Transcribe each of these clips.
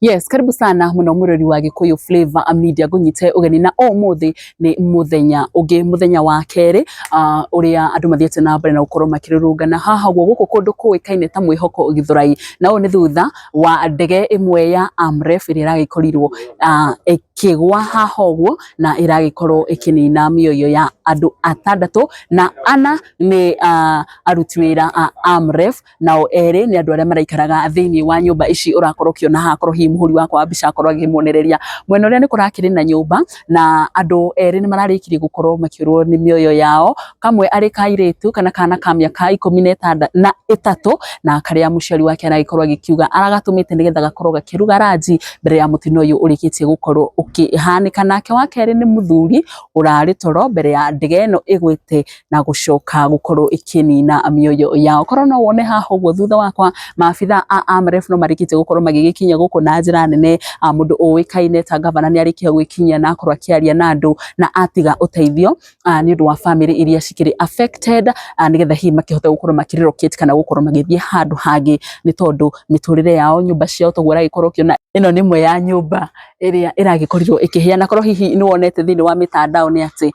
Yes, karibu sana muno mwirori wa Gikuyu Flavor Media ngunyite ugeni na umuthi ni muthenya ungi muthenya wa keri uria andu mathiete na mbere na gukorwo makirurungana haha guo guku kundu kuikaine ta mwihoko Githurai na uyu ni thutha wa ndege imwe ya Amref iria iragikorirwo ikigwa haha uguo na iragikorwo ikinina mioyo ya andu atandatu na ana ni aruti wira a Amref nao eri ni andu aria maraikaraga thiini wa nyumba ici urakorwo ukiona haha korwo hihi muhuri wakwa wa mbica akorwo agĩmuonereria mwena ũrĩa nĩ kũrakĩrĩ na nyũmba na andũ erĩ nĩ mararĩkirie gũkorwo makĩũrwo nĩ mĩoyo yao kamwe arĩ kairĩtu kana kana ka mĩaka ikũmi na ĩtanda na ĩtatũ na karĩa mũciari wake aragĩkorwo agĩkiuga aragatũmĩte nĩgetha gakorwo gakĩruga ranji mbere ya mũtino ũyũ ũrĩkĩtie gũkorwo ũkĩhanĩka. Nake wa kerĩ nĩ mũthuri ũrarĩ toro mbere ya ndege ĩno ĩgwĩte na gũcoka gũkorwo ĩkĩnina mĩoyo yao. Korwo no wone haha ũguo thutha wakwa maabitha a Amref no marĩkĩtie gũkorwo magĩgĩkinya gũkũ na njĩra nene. Mũndũ ũĩkaine ta gavana nĩ arĩkia gwĩkinyia na akorwo akĩaria na andũ na atiga ũteithio nĩ ũndũ wa family iria cikĩrĩ affected, nĩgetha hihi makĩhote gũkorwo makĩ relocate kana gũkorwo magĩthiĩ handũ hangĩ nĩ tondũ mĩtũrĩre yao nyũmba ciao toguo ũragĩkorwo ũkĩona ĩno nĩ ĩmwe ya nyũmba ĩrĩa ĩragĩkorirwo ĩkĩhĩa. Na korwo hihi nĩ wonete thĩinĩ wa mĩtandao nĩ atĩ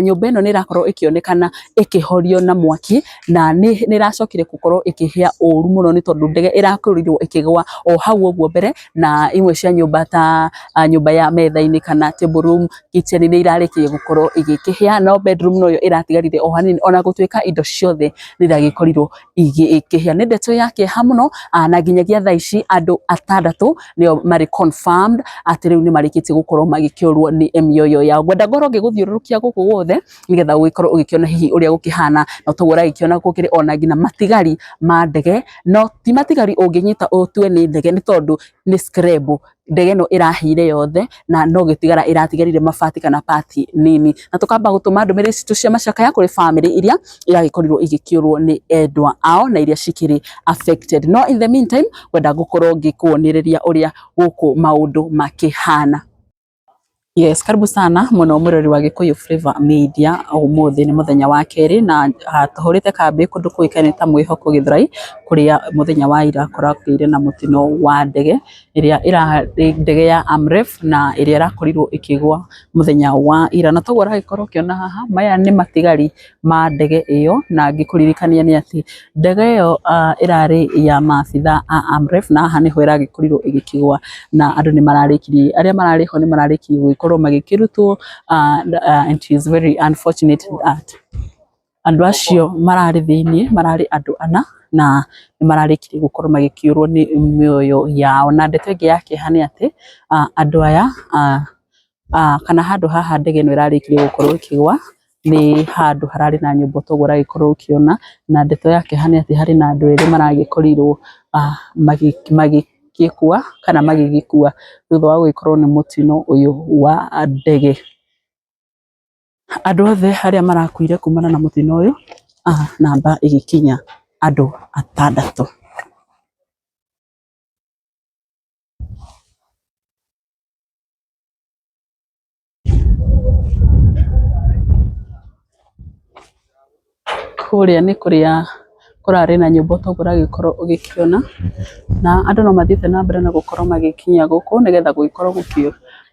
nyũmba ĩno nĩ ĩrakorwo ĩkĩonekana ĩkĩhorio na mwaki na nĩ ĩracokire gũkorwo ĩkĩhĩa ũru mũno nĩ tondũ ndege ĩrakorirwo ĩkĩgwa o hau ũguo mbere na imwe cia nyũmba ta nyũmba ya metha-inĩ kana table room, kitchen nĩ irarĩkirie gũkorwo igĩkĩhĩa no bedroom noyo ĩratigarire o hanini ona gũtuĩka indo ciothe nĩ iragĩkorirwo igĩkĩhĩa. Nĩ ndeto ya kĩeha mũno, na nginyagia thaa ici andũ atandatũ nĩo marĩ confirmed atĩ rĩu nĩ marĩkĩtie gũkorwo magĩkĩũrwo nĩ mĩoyo yao. Ngwenda ngorwo ngĩgũthiũrũrũkia gũkũ guothe nĩgetha ũgĩkorwo ũgĩkĩona hihi ũrĩa gũkĩhana na toguo ũragĩkĩona gũkĩrĩ ona nginya matigari ma ndege, no ti matigari ũngĩnyita ũtue nĩ ndege nĩ tondũ nĩ scrap. Ndege ĩno ĩrahĩire yothe na no gĩtigara ĩratigarire mabati kana pati nini. Na tũkamba gũtũma ndũmĩrĩri citũ cia macakaya kũrĩ family iria iragĩkorirwo igĩkĩũrwo nĩ endwa ao na iria cikĩrĩ affected. No in the meantime ngwenda gũkorwo ngĩkuonereria ũrĩa gũkũ maũndũ makĩhana. Yes, karibu sana muno mwirori wa Gikuyu Flavor Media. Umuthi ni muthenya wa keri na tuhurite kambi kundu kuikaine ta Mwihoko Githurai kuria muthenya wa ira kũrakĩire na mutino wa ndege ĩrĩa ĩrarĩ ndege ya Amref na ĩrĩa ĩrakorirwo ĩkĩgwa muthenya wa ira. Na toguo ũragĩkorwo ũkĩona haha maya nĩ matigari ma ndege ĩyo, na ngĩkũririkania nĩ atĩ ndege ĩyo ĩrarĩ ya maabitha a Amref na haha nĩho ĩragĩkorirwo ĩgĩkĩgwa na andũ nĩ mararĩkirie, arĩa mararĩ ho nĩ mararĩkirie gũgĩkorwo magĩkĩrutwo, and it is very unfortunate that andũ acio mararĩ thĩiniĩ mararĩ andũ ana na nĩ mararĩkirie gũkorwo magĩkĩũrwo nĩ mĩoyo yao. Na ndeto ĩngĩ ya kĩeha nĩ atĩ andũ aya kana handũ haha ndege ĩno ĩrarĩkirie gũkorwo ĩkĩgwa nĩ handũ hararĩ na nyũmba toguo ũragĩkorwo ũkĩona. Na ndeto ya kĩeha nĩ atĩ harĩ na andũ erĩ maragĩkorirwo magĩgĩkua kana magĩgĩkua thutha wa gũgĩkorwo nĩ mũtino ũyũ wa ndege. Andũ othe arĩa marakuire kumana na mũtino ũyũ, namba ĩgĩkinya andũ atandatũ. Kũrĩa nĩ kũrĩa kũrarĩ na nyũmba toguo ũragĩkorwo ũgĩkĩona, na andũ no mathiĩte na mbere na gũkorwo magĩkinya gũkũ nĩgetha gũgĩkorwo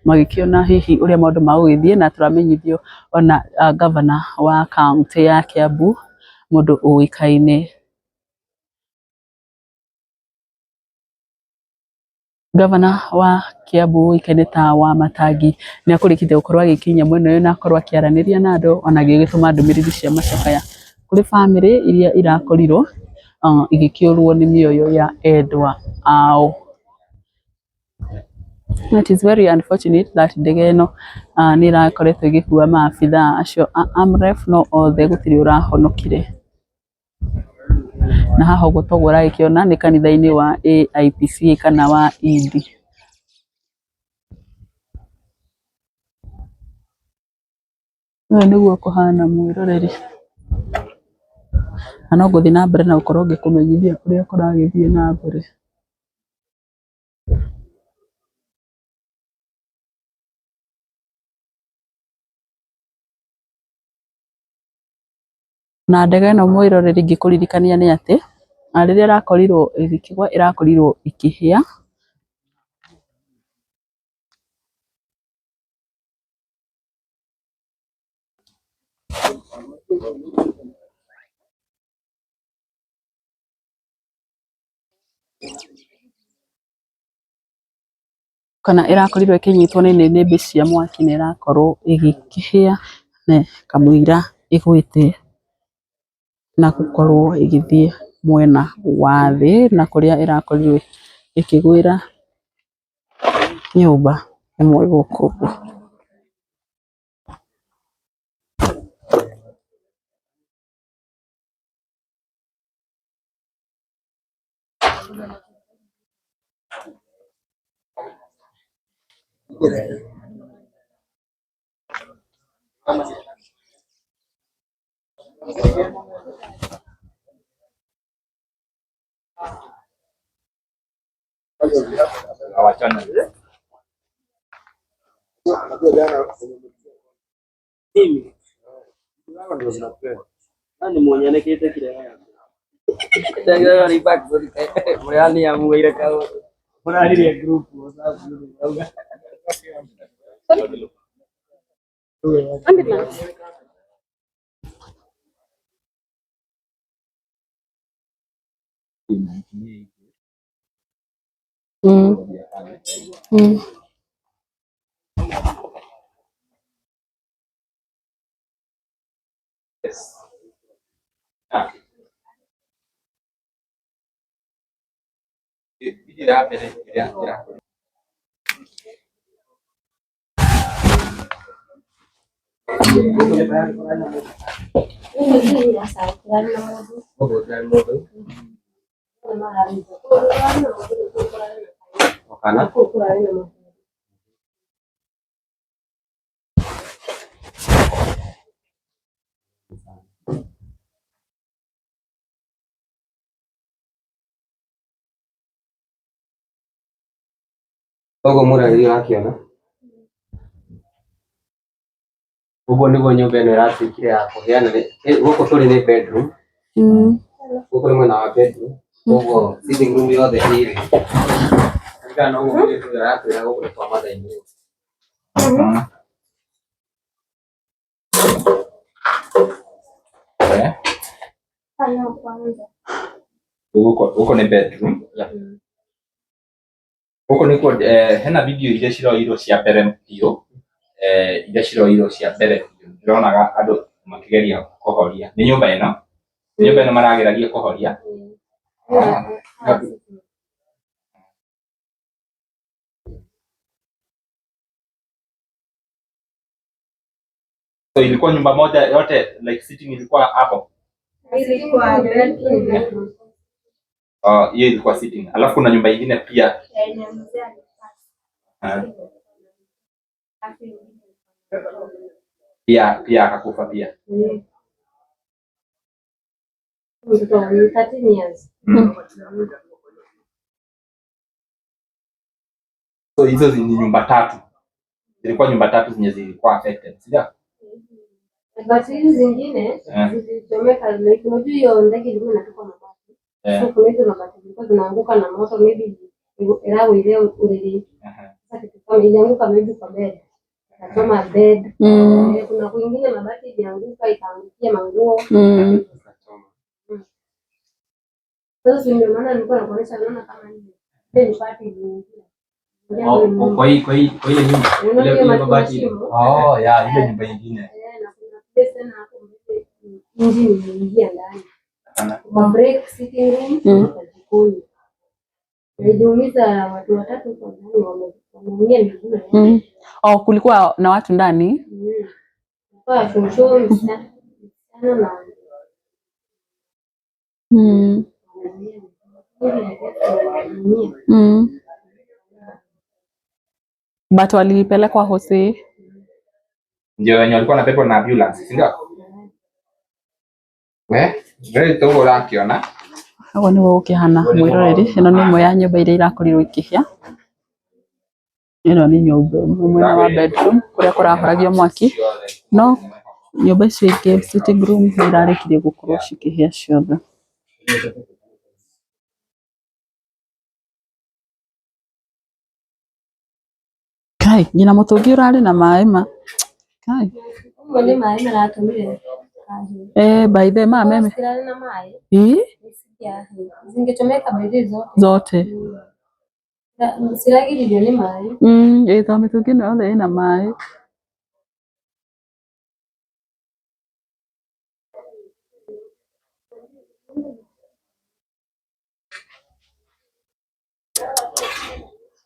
magĩkĩona hihi ũrĩa maũndũ magũgĩthiĩ. Na tũramenyithio ona gavana wa kaũntĩ ya Kiambu mũndũ ũĩkaine Gavana wa Kiambu ũĩkaine ta Wamatangi nĩ akũrĩkĩtie gũkorwo agĩkinya mwena ũyũ na akorwo akĩaranĩria na andũ ona agĩgĩtũma ndũmĩrĩri cia macakaya kũrĩ bamĩrĩ iria irakorirwo igĩkĩũrwo nĩ mĩoyo ya endwa ao. It is very unfortunate that ndege ĩno nĩ ĩrakoretwo ĩgĩkua maabitha acio a Amref no othe gũtirĩ ũrahonokire. Na haha ũguo toguo ũragĩkĩona nĩ kanitha-inĩ wa AIPCA kana wa Indi. Ũyũ nĩguo kũhana mwĩroreri, na no ngũthiĩ na mbere na gũkorwo ngĩkũmenyithia ũrĩa kũragĩthiĩ na mbere. Na ndege ĩno mwĩroreri ngĩkũririkania nĩ atĩ rĩrĩa ĩrakorirwo ĩgĩkĩgwa ĩrakorirwo ĩkĩhĩa. Kana ĩrakorirwo ĩkĩnyitwo nĩ nĩnĩmbĩ cia mwaki na ĩrakorwo ĩgĩkĩhĩa na kamũira ĩgwĩte na gũkorwo ĩgĩthiĩ mwena wa thĩ na kũrĩa ĩrakorirwo ĩkĩgwĩra nyũmba ĩmwe gũkũ ũguo. Mm. Mm. Ũguo mũrarĩri ũrakĩona ũguo nĩguo nyũmba ĩno ĩratuĩkire ya kũhĩa na gũkũ tũrĩ nĩ bedroom. Gũkũ nĩ mwena wa bedroom, koguo sitting room yothe ĩrĩ kũringana na ũguo mũirĩtu ũyũ aratwĩra gũkũ nĩ kwa mother-in-law. Gũkũ nĩ bedroom. Gũkũ nĩkuo hena video iria ciroirwo cia mbere biũ, iria ciroirwo cia mbere biũ ndĩronaga andũ makĩgeria kũhoria. Nĩ nyũmba ĩno, nĩ nyũmba ĩno marageragia kũhoria. So ilikuwa nyumba moja yote like sitting ilikuwa hapo. Ilikuwa bedroom. Ah, hiyo ilikuwa sitting. Alafu kuna nyumba ingine pia. Ah. Pia pia akakufa pia. Mtoto wa 13 years. So hizo ni nyumba tatu. Zilikuwa nyumba tatu zenye zilikuwa affected, si ndio? But hizi zingine zilichomeka, like unajua hiyo ndege ilikuwa inatupa mabati. So kuna hizo mabati zilikuwa zinaanguka na moto, maybe iragũire ũrĩrĩ. Sasa kitu kama ilianguka maybe kwa bed. Ikachoma bed. Kuna kwingine mabati ilianguka ikaangukia manguo. Sasa si ndio maana nilikuwa nakuonyesha, naona kama ni ile ni party iliingia. Oh, kwa hii kwa hii kwa ile nyumba Unaona ile ile ile mabati ile. mashimo? Oh, ya ile nyumba nyingine. Eh, na kuna place tena hapo mbele injini imeingia ndani. Kwa break sitting room na jikoni. Iliumiza watu watatu kwa ndani, wameumia miguu. Oh, kulikuwa na watu ndani. Kwa shosho msichana na wameumia. But walipelekwa hosi. Ndio wenye walikuwa wanabebwa na ambulance, si ndio? We, wewe to ũrakiona. Ũguo nĩguo gũkĩhana mwĩroreri, ĩno nĩ ĩmwe ya nyũmba iria irakorirwo ikĩhĩa. Ĩno nĩ nyũmba ĩmwe mwena wa bedroom kũrĩa kũrahoragio mwaki, no nyũmba icio ingĩ sitting room nĩ irarĩkirie gũkorwo cikĩhĩa ciothe. Kai, nginya mũtũngi ũrarĩ na maĩ ma. Kai. Ũguo nĩ maĩ maratũmire Eh, by the ma meme. Citirarĩ na maĩ. Ĩ? Zingechomeka by the zote. Zote. Ciragiririo nĩ maĩ. Ĩ to mĩtũngi ĩno yothe ĩna maĩ.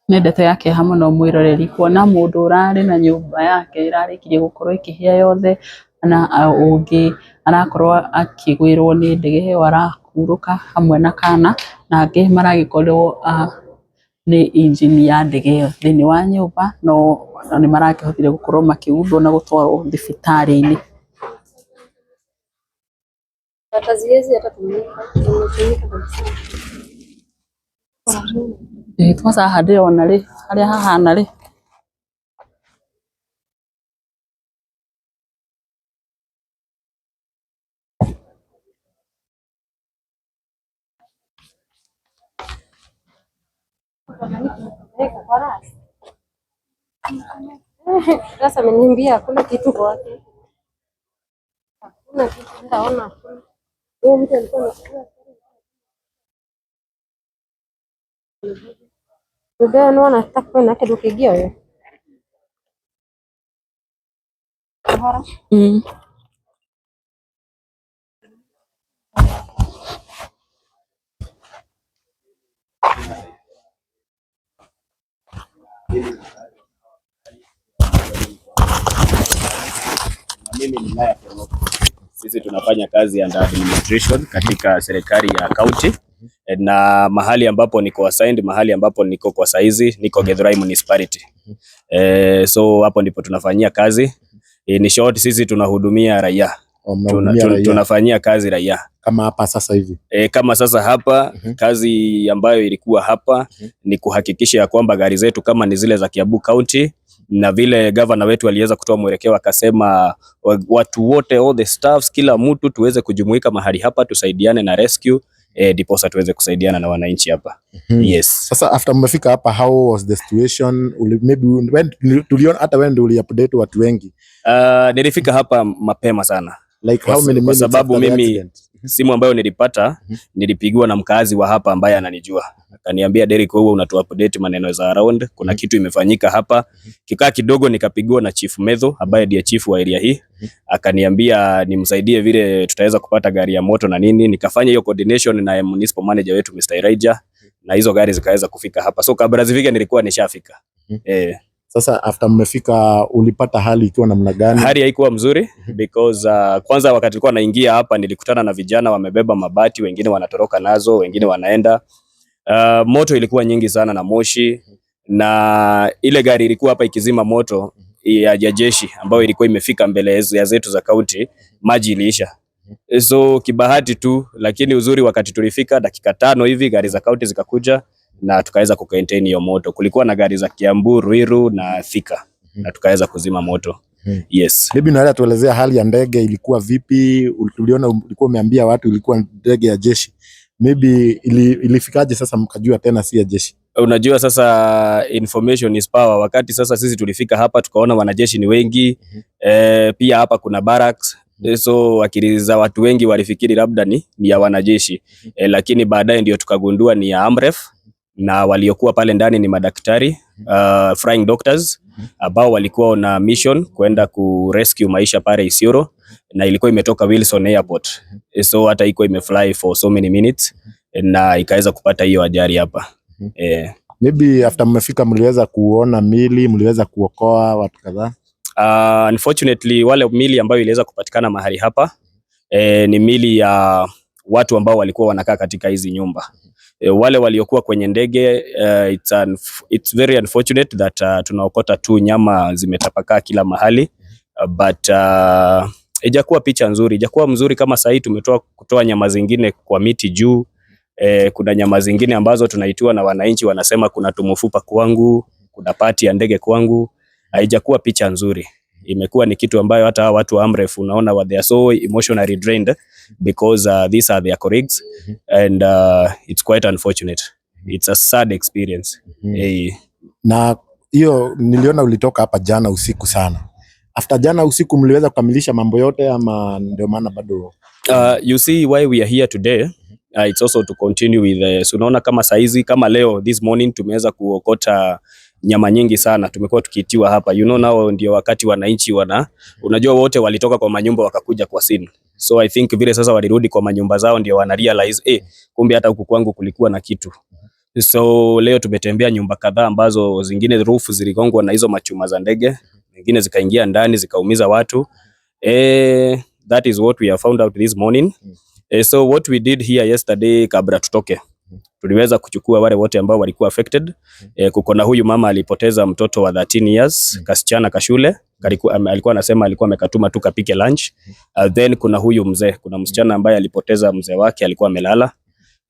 Nĩ ndeto ya kĩeha mũno mwĩroreri kuona mũndũ ũrarĩ na nyũmba yake ĩrarĩkirie gũkorwo ĩkĩhĩa yothe na ũngĩ arakorwo akĩgwĩrwo nĩ ndege ĩyo arahurũka hamwe na kana na angĩ maragĩkorwo nĩ injini ya ndege ĩyo thĩinĩ wa nyũmba no nĩ marakĩhotire gũkorwo makĩguthwo na gũtwarwo thibitarĩ-inĩ. Kwanza haha ndĩrona rĩ harĩa hahana rĩ. Sasa ameniambia hakuna kitu kwake. Hakuna kitu ndaona hakuna. Huyo mtu alikuwa anachukua Ndio naona nataka kwenda kindu kingi oyo. Mimi ni Maya Kemoko. Sisi tunafanya kazi under administration katika serikali ya county na mahali ambapo niko assigned, mahali ambapo niko kwa saizi niko Githurai Municipality. So hapo ndipo tunafanyia kazi. In short, sisi tunahudumia raia. Tunafanyia kazi raia. Kama hapa sasa hivi. Kama sasa hapa kazi ambayo ilikuwa hapa ni kuhakikisha ya kwamba gari zetu kama ni zile za Kiambu County na vile governor wetu aliweza kutoa mwelekeo akasema watu wote, all the staffs, kila mtu tuweze kujumuika mahali hapa tusaidiane na rescue ndiposa tuweze kusaidiana na wananchi hapa. Yes. Sasa after mmefika hapa, how was the situation? Maybe when tuliona hata wewe ndio uliupdate watu wengi. Nilifika hapa mapema sana. Like how many minutes kwa sababu after the mimi accident? Simu ambayo nilipata nilipigiwa na mkazi wa hapa ambaye ananijua. Akaniambia, Derek, wewe unatu update maneno za around, kuna kitu imefanyika hapa. Kikaa kidogo nikapigiwa na Chief Medho ambaye ndiye chief wa area hii. Akaniambia nimsaidie vile tutaweza kupata gari ya moto na nini. Nikafanya hiyo coordination na municipal manager wetu Mr. Elijah na hizo gari zikaweza kufika hapa. So kabla zifike nilikuwa nishafika. Sasa after mmefika ulipata hali ikiwa namna gani? Hali haikuwa mzuri because kwanza wakati nilikuwa naingia hapa nilikutana na vijana wamebeba mabati, wengine wanatoroka nazo, wengine wanaenda. Moto ilikuwa nyingi sana na moshi, na ile gari ilikuwa hapa ikizima moto ya jeshi ambayo ilikuwa imefika mbele ya zetu za county, maji iliisha. So kibahati tu, lakini uzuri wakati tulifika dakika 5 hivi gari za county zikakuja na tukaweza kucontain hiyo moto. Kulikuwa na gari za Kiambu, Ruiru na Thika na tukaweza kuzima moto. Yes. Maybe unaweza tuelezea hali ya ndege ilikuwa vipi? Tuliona ulikuwa umeambia watu ilikuwa ndege ya jeshi. Maybe ilifikaje sasa mkajua tena si ya jeshi? Unajua sasa information is power. Wakati sasa sisi tulifika hapa tukaona wanajeshi ni wengi. Pia hapa kuna barracks. So akili za watu wengi walifikiri labda ni ya wanajeshi. Lakini baadaye ndio tukagundua ni ya Amref na waliokuwa pale ndani ni madaktari, flying doctors ambao walikuwa na mission kwenda ku rescue maisha pale Isiolo, na ilikuwa imetoka Wilson Airport. So hata iko imefly for so many minutes na ikaweza kupata hiyo ajali hapa. Maybe after mmefika mliweza kuona mili, mliweza kuokoa watu kadhaa? Unfortunately wale mili ambayo iliweza kupatikana mahali hapa ni mili ya watu ambao walikuwa wanakaa katika hizi nyumba. Wale waliokuwa kwenye ndege, it's very unfortunate that tunaokota tu nyama zimetapakaa kila mahali, but ijakuwa picha nzuri, ijakuwa mzuri kama sahii tumetoa kutoa nyama zingine kwa miti juu. Kuna nyama zingine ambazo tunaitiwa na wananchi wanasema kuna tumufupa kwangu, kuna pati ya ndege kwangu. Haijakuwa picha nzuri. Imekuwa ni kitu ambayo hata watu wa Amref unaona they are so emotionally drained because these are their colleagues and it's quite unfortunate. It's a sad experience. Na hiyo niliona ulitoka hapa jana usiku sana. After jana usiku mliweza kukamilisha mambo yote ama ndio maana bado? You see why we are here today, it's also to continue with so unaona kama saizi kama leo this morning tumeweza kuokota nyama nyingi sana, tumekuwa tukiitiwa hapa, you know, nao ndio wakati wananchi wana, unajua wote walitoka kwa manyumba wakakuja kwa scene, so I think vile sasa walirudi kwa manyumba zao ndio wana realize kumbe hata huku kwangu kulikuwa na kitu. So leo tumetembea nyumba kadhaa ambazo zingine roof ziligongwa na hizo machuma za ndege, zingine zikaingia ndani zikaumiza watu. That is what we have found out this morning. So what we did here yesterday kabla tutoke, tuliweza kuchukua wale wote ambao walikuwa affected. Kuko na huyu mama alipoteza mtoto wa 13 years, kasichana kashule, alikuwa anasema alikuwa amekatuma tu kapike lunch. Then kuna huyu mzee, kuna msichana ambaye alipoteza mzee wake, alikuwa amelala.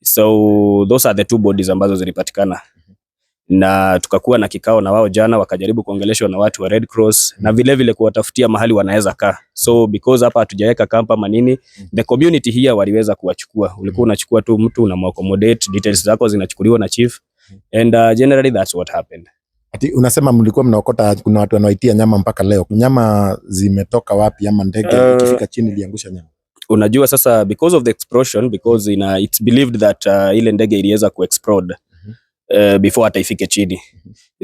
So those are the two bodies ambazo zilipatikana, na tukakuwa na kikao na wao jana, wakajaribu kuongeleshwa na watu wa Red Cross na vile vile kuwatafutia mahali wanaweza kaa. So because hapa hatujaweka camp ama nini, the community here waliweza kuwachukua. Ulikuwa unachukua tu mtu unamaccommodate, details zako zinachukuliwa na chief and generally that's what happened. Ati unasema mlikuwa mnaokota, kuna watu wanaoitia nyama mpaka leo. Nyama zimetoka wapi ama ndege ikifika chini iliangusha nyama? Unajua sasa because of the explosion, because it's believed that ile ndege iliweza kuexplode before hata ifike chini.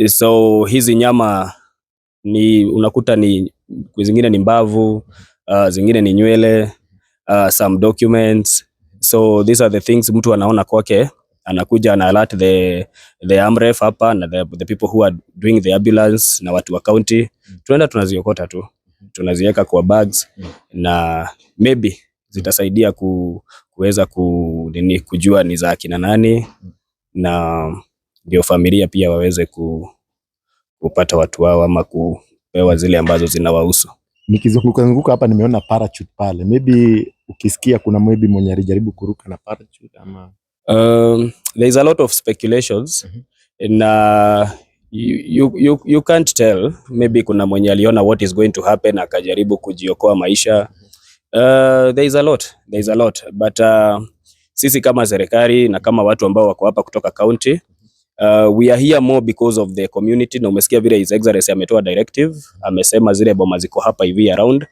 So hizi nyama ni unakuta ni zingine ni mbavu, zingine ni nywele, some documents. So these are the things mtu anaona kwake, anakuja ana alert the AMREF hapa na the people who are doing the ambulance na watu wa county, tunaenda tunaziokota tu, tunaziweka kwa bags na maybe zitasaidia kuweza nini, kujua ni za akina nani na ndio familia pia waweze kupata watu wao ama kupewa zile ambazo zinawahusu. Nikizunguka zunguka hapa nimeona parachute pale. Maybe ukisikia kuna maybe mwenye alijaribu kuruka na parachute ama There is a lot of speculations na you can't tell. Maybe kuna mwenye aliona what is going to happen akajaribu kujiokoa maisha. There is a lot, there is a lot but sisi kama serikali na kama watu ambao wako hapa kutoka county, we are here more because of the community, na umesikia vile His Excellency ametoa directive, amesema zile boma ziko hapa hivi around,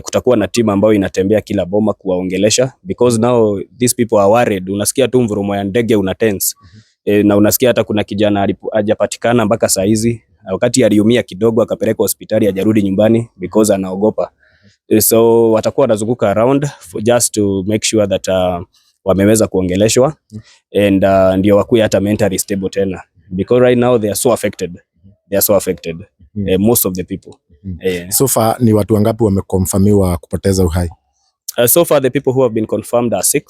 kutakuwa na team ambayo inatembea kila boma kuwaongelesha because now these people are worried. Unasikia tu mvurumo ya ndege una tense. Na unasikia hata kuna kijana hajapatikana mpaka saa hizi, wakati aliumia kidogo akapelekwa hospitali, hajarudi nyumbani because anaogopa. So watakuwa wanazunguka around for just to make sure that wameweza kuongeleshwa and ndio wakuwe hata mentally stable tena because right now they are so affected, they are so affected, most of the people. So far ni watu wangapi wameconfirmiwa kupoteza uhai? So far the people who have been confirmed are 6.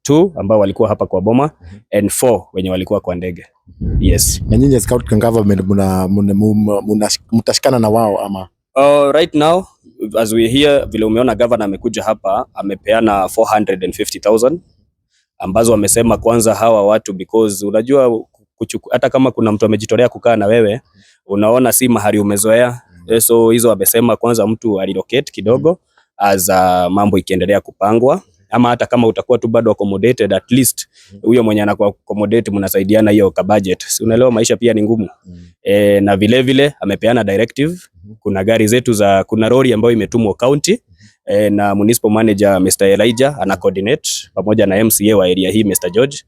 2 ambao walikuwa hapa kwa boma and 4 wenye walikuwa kwa ndege. Yes. Na nyinyi as county government mtashikana na wao ama? Right now as we hear, vile umeona governor amekuja hapa amepeana 450,000 ambazo wamesema kwanza hawa watu because unajua hata kama kuna mtu amejitolea kukaa na wewe unaona si mahali umezoea. So hizo wamesema kwanza mtu relocate kidogo as mambo ikiendelea kupangwa, ama hata kama utakuwa tu bado accommodated, at least huyo mwenye anakuwa accommodate mnasaidiana hiyo ka budget. Si unaelewa maisha pia ni ngumu. Na vile vile amepeana directive, kuna gari zetu za, kuna lori ambayo imetumwa county, na municipal manager Mr. Elijah ana coordinate pamoja na MCA wa area hii Mr. George,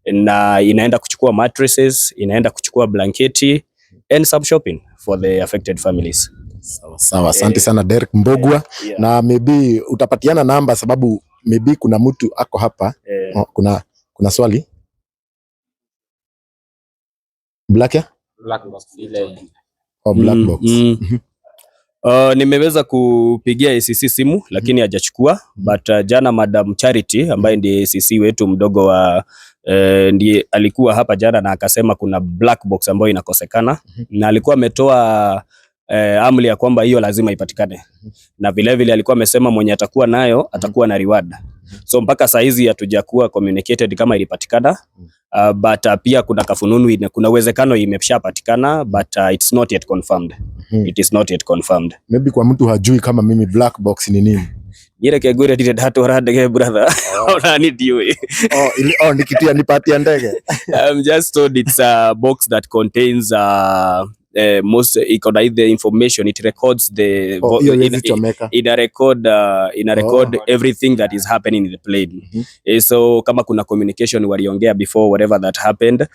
na inaenda kuchukua mattresses, inaenda kuchukua blanketi and some shopping for the affected families. Sawa sawa, asante sana Derek Mbugua. Na maybe utapatiana namba sababu maybe kuna mtu ako hapa. Oh, kuna swali Black ya? Black box ile. Oh, black box. Nimeweza kupigia ACC simu lakini hajachukua, but jana Madam Charity ambaye ndiye ACC wetu mdogo wa ndiye alikuwa hapa jana na akasema kuna black box ambayo inakosekana na alikuwa ametoa amri ya kwamba hiyo lazima ipatikane, na vile vile alikuwa amesema mwenye atakuwa nayo atakuwa na reward. So mpaka saa hizi hatujakuwa communicated kama ilipatikana, but pia kuna kafununu, kuna uwezekano imeshapatikana, but it's not yet confirmed. It is not yet confirmed. Maybe kwa mtu hajui kama mimi black box ni nini. Ile kegure tire datu ndege brother. Ona ni diwe. Oh, nikitia nipatia ndege. I'm just told it's a box that contains Most iko na the information, it records the Oh, hiyo haiwezi chomeka. Ina record everything that is happening in the plane. So kama kuna communication waliongea before whatever that happened,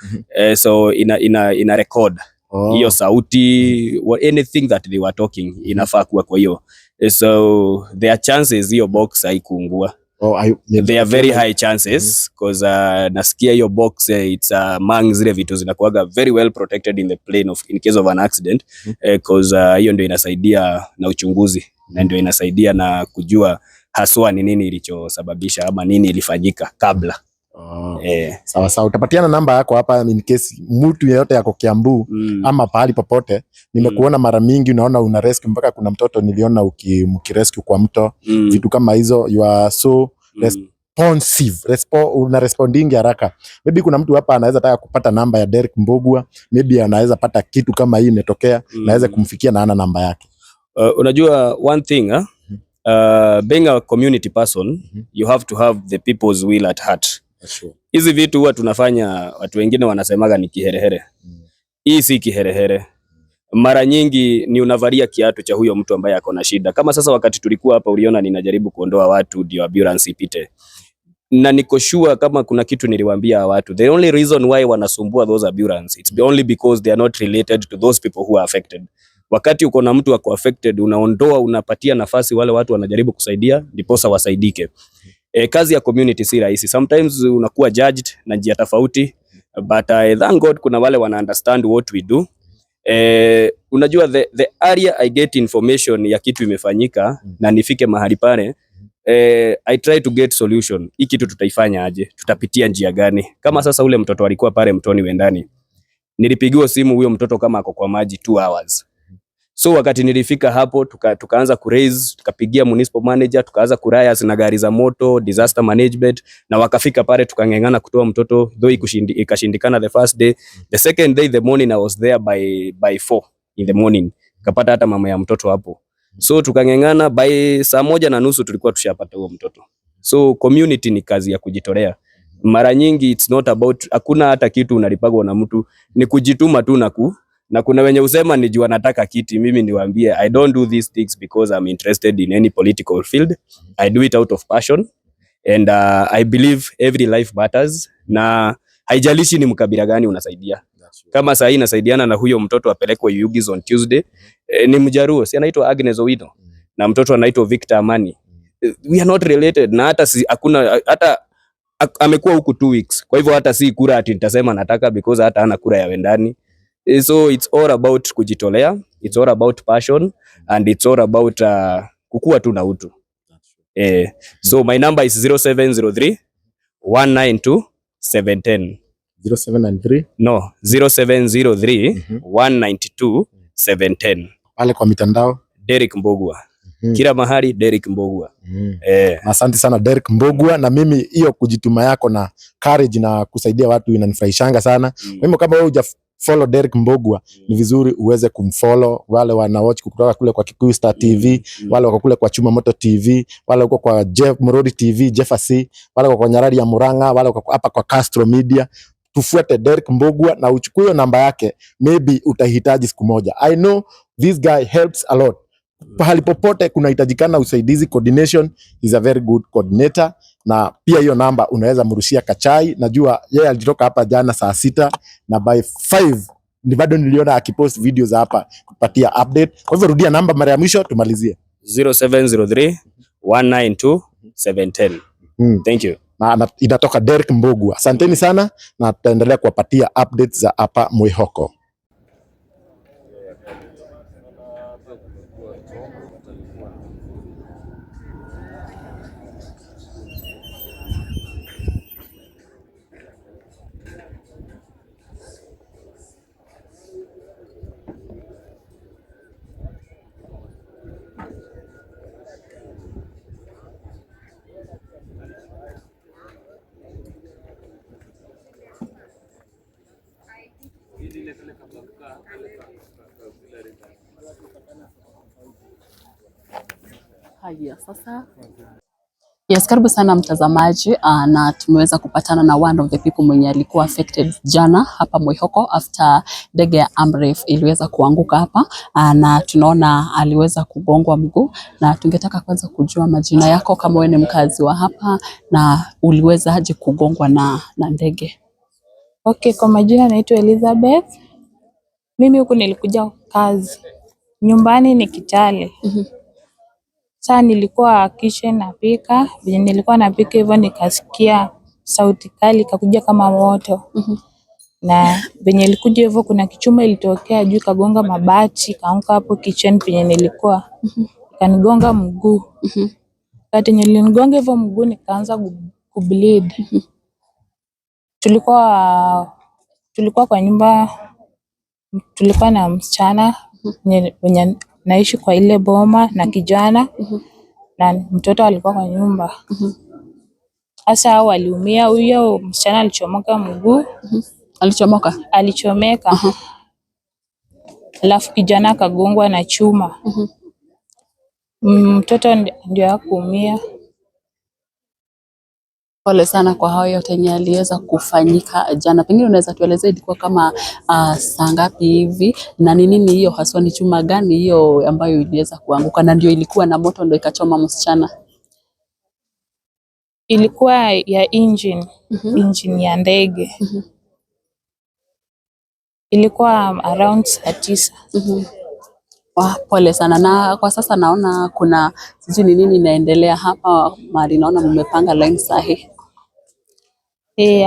so ina record hiyo sauti, anything that they were talking inafaa kuwa kwa hiyo. So there are chances hiyo box haikuungua. Oh, There are very high chances because nasikia hiyo box, it's among zile vitu zinakuwaga very well protected in the plane in case of an accident, 'cause hiyo ndio inasaidia na uchunguzi na ndio inasaidia na kujua haswa ni nini ilichosababisha ama nini ilifanyika kabla. Sawa sawa, utapatiana namba yako hapa in case mtu yeyote yako Kiambu ama pahali popote. Nimekuona mara mingi, unaona una rescue mpaka kuna mtoto niliona mkirescue kwa mto, vitu kama hizo. You are so responsive, una responding haraka. Maybe kuna mtu hapa anaweza taka kupata namba ya Derek Mbugua, maybe anaweza pata kitu kama hii imetokea, naweza kumfikia na ana namba yake. Unajua one thing, huh? Being a community person, you have to have the people's will at heart. Hizi vitu huwa tunafanya, watu wengine wanasemaga ni kiherehere. Hii si kiherehere. Mara nyingi ni unavalia kiatu cha huyo mtu ambaye ako na shida. Kama sasa wakati tulikuwa hapa, uliona ninajaribu kuondoa watu ndio ambulance ipite, na niko sure kama kuna kitu niliwaambia watu, the only reason why wanasumbua those ambulance, it's only because they are not related to those people who are affected. Wakati uko na mtu ako affected, unaondoa, unapatia nafasi wale watu wanajaribu kusaidia, ndiposa wasaidike. Kazi ya community si rahisi. Sometimes unakuwa judged na njia tofauti, but I thank God kuna wale wana understand what we do. Unajua the area I get information ya kitu imefanyika na nifike mahali pale, I try to get solution. Hii kitu tutaifanya aje? Tutapitia njia gani? Kama sasa ule mtoto alikuwa pale mtoni Wendani, nilipigiwa simu huyo mtoto kama ako kwa maji 2 hours. So wakati nilifika hapo tukaanza ku raise, tukapigia municipal manager, tukaanza kurayas na gari za moto, disaster management, na wakafika pale tukang'eng'ana kutoa mtoto though ikashindikana the first day. The second day, the morning, I was there by 4 in the morning. Kapata hata mama ya mtoto hapo. So tukang'eng'ana, by saa 1:30 tulikuwa tushapata huo mtoto. So community ni kazi ya kujitolea. Mara nyingi it's not about, hakuna hata kitu unalipagwa na mtu, ni kujituma tu na kuna wenye usema ni juu anataka kiti. Mimi niwaambie, I don't do these things because I'm interested in any political field. I do it out of passion and I believe every life matters, na haijalishi ni mkabila gani unasaidia. Kama saa hii nasaidiana na huyo mtoto apelekwe Oyugis on Tuesday, ni Mjaruo, si anaitwa Agnes Owino na mtoto anaitwa Victor Amani. We are not related na hata si, hakuna hata amekuwa huku 2 weeks, kwa hivyo hata si kura ati nitasema nataka because hata hana kura ya Wendani. So it's all about kujitolea, it's all about passion and it's all about kukua tu na utu. So my number is 0703 192 710. 0793? No, 0703 192 710. Pale kwa mitandao? Derek Mbugua. Kila mahali Derek Mbugua. Asante sana Derek Mbugua, na mimi hiyo kujituma yako na courage na kusaidia watu inanifurahishanga sana. Kwa hivyo kama wewe huja follow Derek Mbugua, ni vizuri uweze kumfollow. Wale wana watch kutoka kule kwa Kikuyu Star TV, wale wako kule kwa Chuma Moto TV, wale wako kwa Jeff Murodi TV, Jeff C, wale wako kwa Nyarari ya Murang'a, wale wako hapa kwa Castro Media. Tufuate Derek Mbugua na uchukue hiyo namba yake, maybe utahitaji siku moja. I know this guy helps a lot. Pahali popote kunahitajikana usaidizi, coordination, is a very good coordinator. Na pia hiyo namba unaweza mrushia kachai. Najua yeye alitoka hapa jana saa 6 na by 5 ni bado niliona akipost videos hapa kupatia update. Kwa hivyo rudia namba mara ya mwisho tumalizie. 0703 192 710. Thank you. Na inatoka Derek Mbugua. Asanteni sana na tutaendelea kuwapatia updates za hapa Mwihoko. Haya sasa. Yes, karibu sana mtazamaji, na tumeweza kupatana na one of the people mwenye alikuwa affected jana hapa Mwihoko after ndege ya Amref iliweza kuanguka hapa, na tunaona aliweza kugongwa mguu, na tungetaka kwanza kujua majina yako kama wewe ni mkazi wa hapa na uliweza aje kugongwa na ndege. Okay, kwa majina naitwa Elizabeth. Mimi huku nilikuja kazi. Nyumbani ni Kitale. Saa nilikuwa kitchen napika, venye nilikuwa napika hivyo nikasikia sauti kali ikakuja kama moto. Na venye ilikuja hivyo kuna kichuma ilitokea juu ikagonga mabati, ikaanguka hapo kitchen penye nilikuwa. Ikanigonga mguu. Wakati yenye ilinigonga hivyo mguu nikaanza kubleed. Tulikuwa kwa nyumba, tulikuwa na msichana mwenye naishi kwa ile boma na kijana na mtoto alikuwa kwa nyumba. Sasa hao waliumia, huyo msichana alichomoka mguu. Alichomoka? Alichomeka. Alafu kijana akagongwa na chuma. Mtoto ndio hakuumia. Pole sana kwa hayo yote yenye yaliweza kufanyika jana. Pengine unaweza tuelezea ilikuwa kama saa ngapi hivi na ni nini hiyo haswa, ni chuma gani hiyo ambayo iliweza kuanguka na ndio ilikuwa na moto ndio ikachoma msichana? Ilikuwa ya engine, engine ya ndege. Ilikuwa around saa 9. Pole sana. Na kwa sasa naona kuna sijui ni nini inaendelea hapa mahali, naona mmepanga line sahi.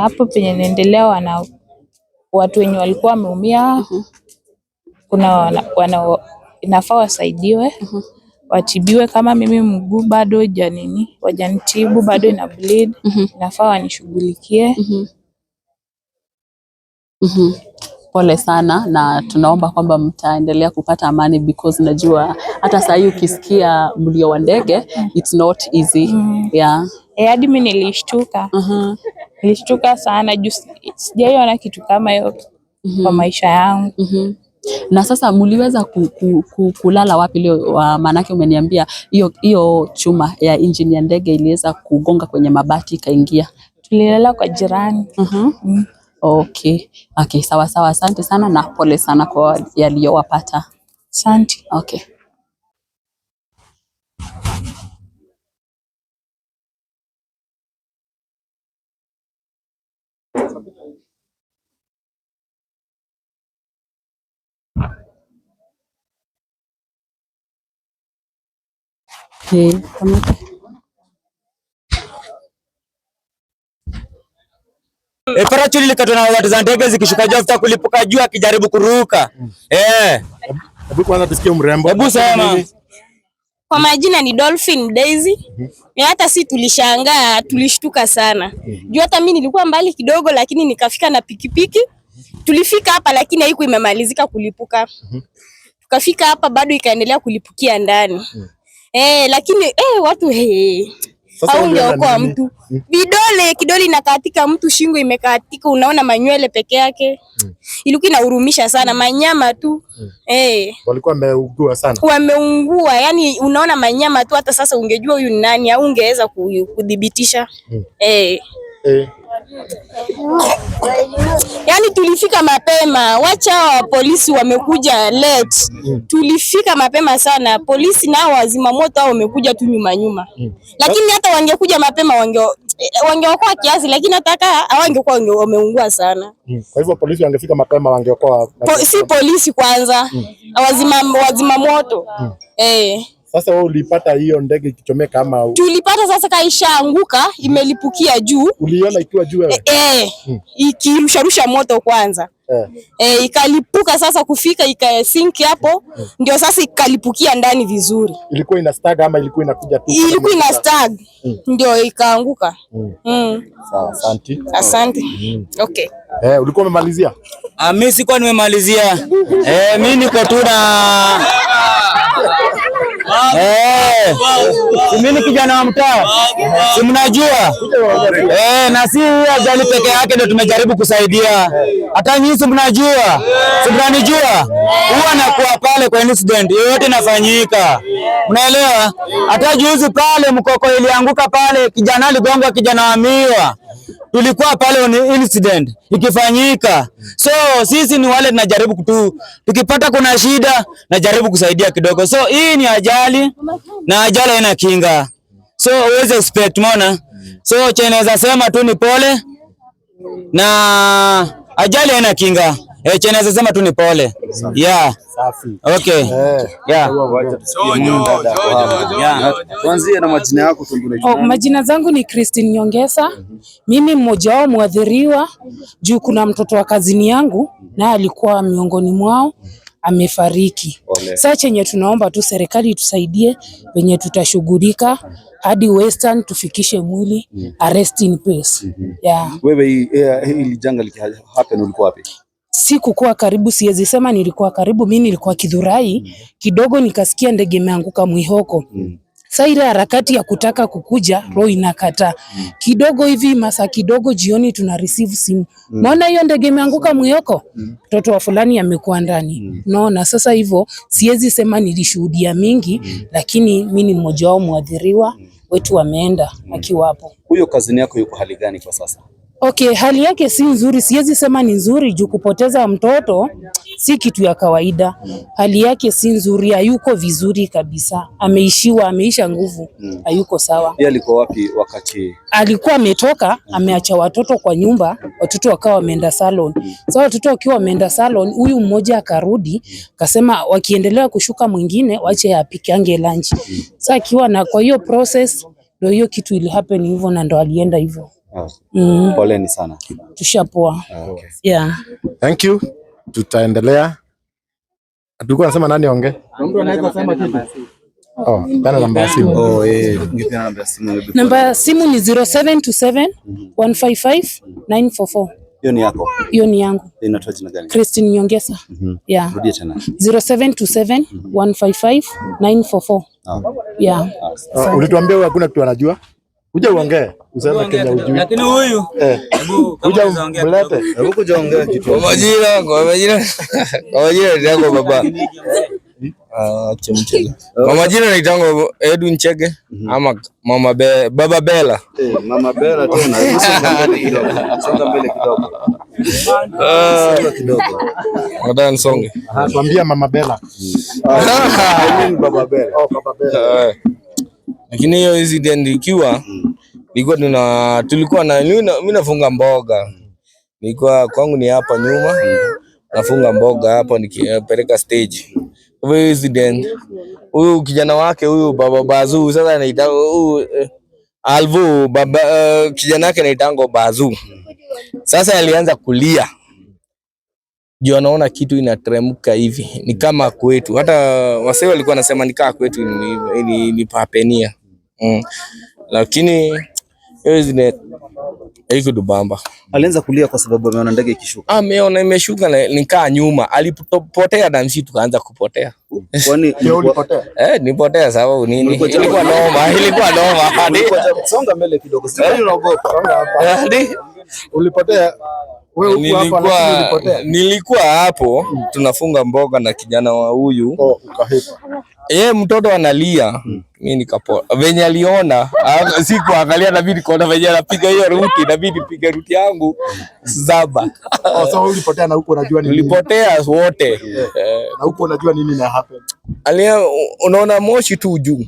Hapo penye inaendelea wana watu wenye walikuwa wameumia, kuna wana inafaa wasaidiwe, watibiwe. Kama mimi mguu bado nini wajanitibu bado ina bleed, inafaa wanishughulikie. Pole sana na tunaomba kwamba mtaendelea kupata amani because najua hata saa hii ukisikia mlio wa ndege it's not easy. Yeah. Hadi mimi nilishtuka. Nilishtuka sana juu sijaiona kitu kama hiyo kwa maisha yangu. Na sasa mliweza kulala wapi leo? Maanake umeniambia hiyo chuma ya engine ya ndege iliweza kugonga kwenye mabati ikaingia. Tulilala kwa jirani. Okay. Okay, sawa sawa, asante sana na pole sana kwa yaliyowapata. Asante. Okay. Parachute ilikatwa na watu za ndege zikishuka juu after kulipuka juu akijaribu kuruka. Hebu kwanza tusikie mrembo. Hebu sema. Kwa majina ni Dolphin Daisy. Hata si tulishangaa, tulishtuka sana. Juu hata mimi nilikuwa mbali kidogo lakini nikafika na pikipiki. Tulifika hapa lakini haikuwa imemalizika kulipuka. Tukafika hapa bado ikaendelea kulipukia ndani. Lakini watu haungeokoa mtu. Vidole kidole inakatika mtu, shingo imekatika, unaona manywele peke yake. Ilikuwa inahurumisha sana, manyama tu. Walikuwa wameugua sana. Wameungua, yani unaona manyama tu, hata sasa ungejua huyu ni nani au ungeweza kudhibitisha. Yani tulifika mapema, wacha wa polisi wamekuja late. Tulifika mapema sana, polisi nao wazima moto hao wamekuja tu nyuma nyuma. Lakini hata wangekuja mapema wangeokoa kiasi, lakini hata hawangekuwa wameungua sana. Kwa hivyo polisi wangefika mapema wangeokoa. Si polisi kwanza, wazima moto. Sasa wewe ulipata hiyo ndege ikichomeka ama? Tulipata sasa kaishaanguka, imelipukia juu. Uliona ikiwa juu wewe? Ikirusharusha moto kwanza. Ikalipuka sasa kufika ikasink hapo, ndio sasa ikalipukia ndani vizuri. Ilikuwa ina stag ama ilikuwa inakuja tu? Ilikuwa ina stag. Ndio ikaanguka. Sawa, asante. Asante. Okay. Ulikuwa umemalizia? Mimi sikuwa nimemalizia. Mimi niko tu na Mimi ni kijana wa mtaa, si mnajua na si ajali peke yake ndio tumejaribu kusaidia, hata nyinyi si mnajua, si mnanijua, huwa nakuwa pale kwa incident yoyote inafanyika, mnaelewa? Hata juzi pale mkoko ilianguka pale, kijana aligongwa, kijana wa miwa, tulikuwa pale on incident ikifanyika. So sisi ni wale tunajaribu tukipata kuna shida najaribu kusaidia kidogo. So hii ni ajali na ajali haina kinga, so huwezi expect, umeona? So chenye naweza sema tu ni pole, na ajali haina kinga. Chenye naweza sema tu ni pole. Yeah. Okay. Yeah. Tuanzie na majina yako. Majina zangu ni Christine Nyongesa. Mimi mmoja wao mwadhiriwa, juu kuna mtoto wa kazini yangu na alikuwa miongoni mwao amefariki. Sasa chenye tunaomba tu serikali itusaidie venye tutashughulika hadi Western tufikishe mwili, rest in peace. Yeah. Wewe hili janga likihappen ulikuwa wapi? Sikukuwa karibu, siwezi sema nilikuwa karibu, mimi nilikuwa Githurai kidogo, nikasikia ndege imeanguka Mwihoko. Sasa ile harakati ya kutaka kukuja roho inakataa. Kidogo hivi masaa kidogo jioni tuna receive simu. Naona hiyo ndege imeanguka Mwihoko, mtoto wa fulani amekuwa ndani. Naona sasa hivyo siwezi sema nilishuhudia mingi, lakini mimi ni mmoja wao mwadhiriwa wetu wameenda akiwa hapo. Huyo kazini yako yuko hali gani kwa sasa? Okay, hali yake si nzuri, siwezi sema ni nzuri juu kupoteza mtoto si kitu ya kawaida. Hali yake si nzuri, hayuko vizuri kabisa, ameishiwa, ameisha nguvu, hayuko sawa. Yeye alikuwa wapi wakati? Alikuwa ametoka, ameacha watoto kwa nyumba, watoto wakawa wameenda salon. Sasa watoto wakiwa wameenda salon, huyu mmoja akarudi, akasema wakiendelea kushuka mwingine wache apikange lunch. Sasa akiwa na kwa hiyo process ndio hiyo kitu ili happen hivyo na ndo alienda hivyo. Poleni sana. Tushapoa. Okay. Yeah. Thank you. Tutaendelea. Tulikuwa nasema nani aongee? Mtu anaweza sema kitu. Oh, tena namba ya simu. Oh, ningepeana namba ya simu. Namba ya simu ni 0727 155 944. Hiyo ni yako. Hiyo ni yangu. Inatoa jina gani? Christine Nyongesa. Yeah. Rudia tena. 0727 155 944. Yeah. Ulituambia wewe hakuna kitu anajua. Kuja uongee, useme Kenya ujui. Lakini huyu kuja mlete. Hebu kuja ongea kitu. Kwa majina naitangwa baba. Kwa majina naitangwa Edwin Chege ama mama Baba Bella. Mama Bella tena. Songa mbele kidogo. Songa mbele kidogo. Songa kidogo. Nataka nisonge. Tuambia Mama Bella. I mean Baba Bella. Oh, Baba Bella. Lakini hiyo incident ikiwa nilikuwa tulikuwa na mimi nafunga mboga. Nilikuwa kwangu ni hapa nyuma. Nafunga mboga hapa nikipeleka stage. Kwa hiyo incident huyu kijana wake huyu Baba Bazu sasa anaita huyu Alvu baba kijana wake anaitangwa Bazu. Sasa alianza kulia. Juu anaona kitu inateremka hivi ni kama kwetu. Hata wasee walikuwa wanasema ni kama kwetu ni papenia. Lakini hiyo haikutubamba. Alianza kulia kwa sababu ameona ndege ikishuka. Ameona imeshuka na nikaa nyuma. Alipotea na msi tukaanza kupotea. Kwani ulipotea? Nipotea sababu nini? Ilikuwa noma, ilikuwa noma. Songa mbele kidogo. Sio unaogopa. Ulipotea. Wewe huko hapa lakini nilikuwa hapo tunafunga mboga na kijana wa huyu. Oh, ukahepa. Yeye mtoto analia, mimi nikapoa. Venye aliona, sikuangalia na mimi nikaona venye anapiga hiyo ruti, na mimi nipige ruti yangu saba. Oh, so ulipotea na huko unajua nini? Tulipotea wote. Na huko unajua nini na happen? Alia, unaona moshi tu juu.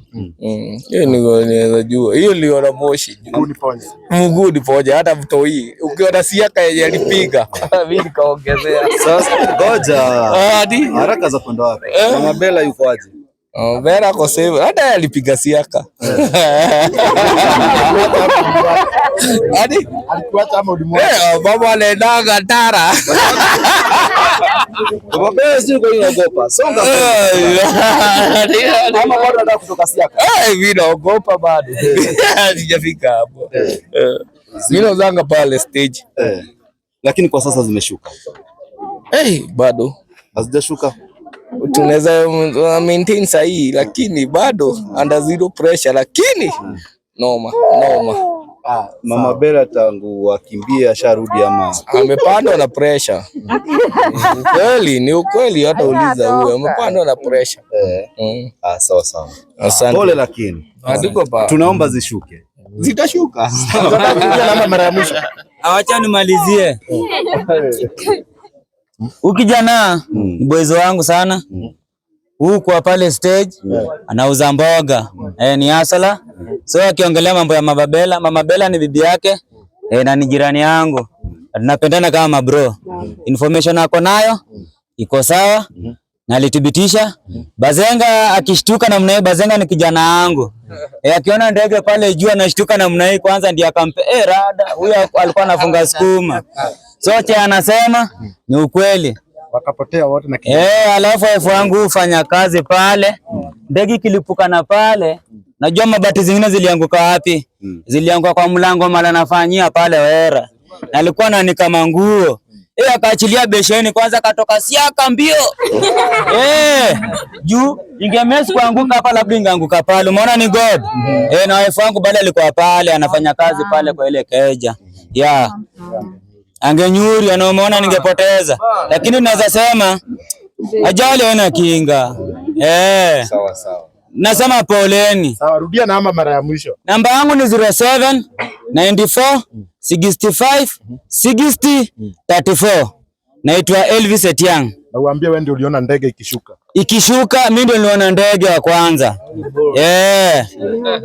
Hiyo ni najua. Hiyo niliona moshi juu. Mguu niponye. Mguu niponye hata mtoi. Ukiona siaka yenye alipiga. Mimi nikaongezea. Sasa ngoja. Haraka za kwenda wapi? Mama Bella yuko aje? Bella ako safe. Hata alipiga siaka. Hadi alikuacha ama ulimwacha? Baba anaendaga tara. Baba Bella sio kwa nini unaogopa? Songa. Mama bado anataka kutoka siaka. Mimi naogopa bado. Sijafika hapo. Mimi nauzanga pale stage. Lakini kwa sasa zimeshuka. Bado hazijashuka. Tunaweza maintain sahihi, lakini bado under zero pressure, lakini noma noma. Mama Bella tangu wakimbie asharudi ama Amepandwa na pressure. Ukweli ni ukweli, hata uliza huyo amepandwa na pressure. Ah, sawa sawa. Asante. Pole lakini. Hatuko pa. Tunaomba zishuke. Zitashuka. Mara ya mwisho. Awacha nimalizie. Huyu kijana ni boys wangu sana. Huyu kwa pale stage anauza mboga. Ni asala. So akiongelea mambo ya Mama Bella, Mama Bella ni bibi yake na ni jirani yangu. Tunapendana kama mabro. Information ako nayo iko sawa na alithibitisha. Bazenga akishtuka namna hii, Bazenga ni kijana wangu. Akiona ndege pale juu anashtuka namna hii, kwanza ndiye akampe rada. Huyu alikuwa anafunga sukuma. Sote anasema ni ukweli. Wakapotea wote na Alafu wife wangu hufanya kazi pale. Ndege ikilipuka na pale, najua mabati zingine zilianguka wapi? Zilianguka kwa mlango mala nafanyia pale wera. Na alikuwa ananika manguo. Akaachilia besheni kwanza katoka siaka mbio. Juu ingemesi kuanguka hapa labda ingeanguka pale. Umeona ni God. Na wife wangu bado alikuwa pale anafanya kazi pale kwa ile keja. Yeah. Angenyuri na umeona ningepoteza. Lakini naweza sema ajali haina kinga. Sawa sawa. Nasema poleni. Sawa, rudia namba mara ya mwisho. Namba yangu ni 07 94 65 60 34. Naitwa Elvis Etiang. Na uambie wewe ndio uliona ndege ikishuka. Ikishuka mimi ndio niliona ndege wa kwanza.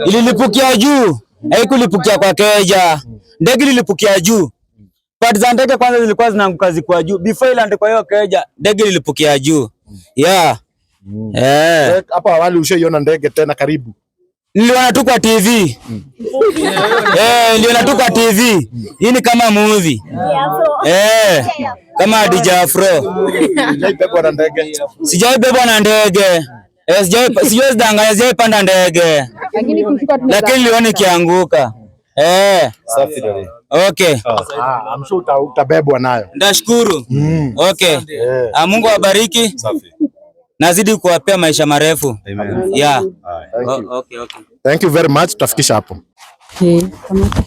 Ililipukia juu, haikulipukia kwa keja. Ndege ililipukia juu. Part za ndege kwanza zilikuwa zinaanguka zikuwa juu. Before ilande kwa hiyo keja, ndege ililipukia juu. Yeah. Hapa awali ushaiona ndege tena karibu? Niliona tu kwa TV. Niliona tu kwa TV. Hii ni kama movie. Kama DJ Afro. Sijaibebwa na ndege. Sijaibebwa na ndege. Sijai panda ndege. Lakini niliona ikianguka. Safi dada. Okay. I'm sure utabebwa nayo. Ndashukuru. Okay. Mungu awabariki. Safi. Nazidi kuwapea maisha marefu. Amen. Yeah. Thank you. Okay, okay. Thank you very much. Tutafikisha hapo. Kamata.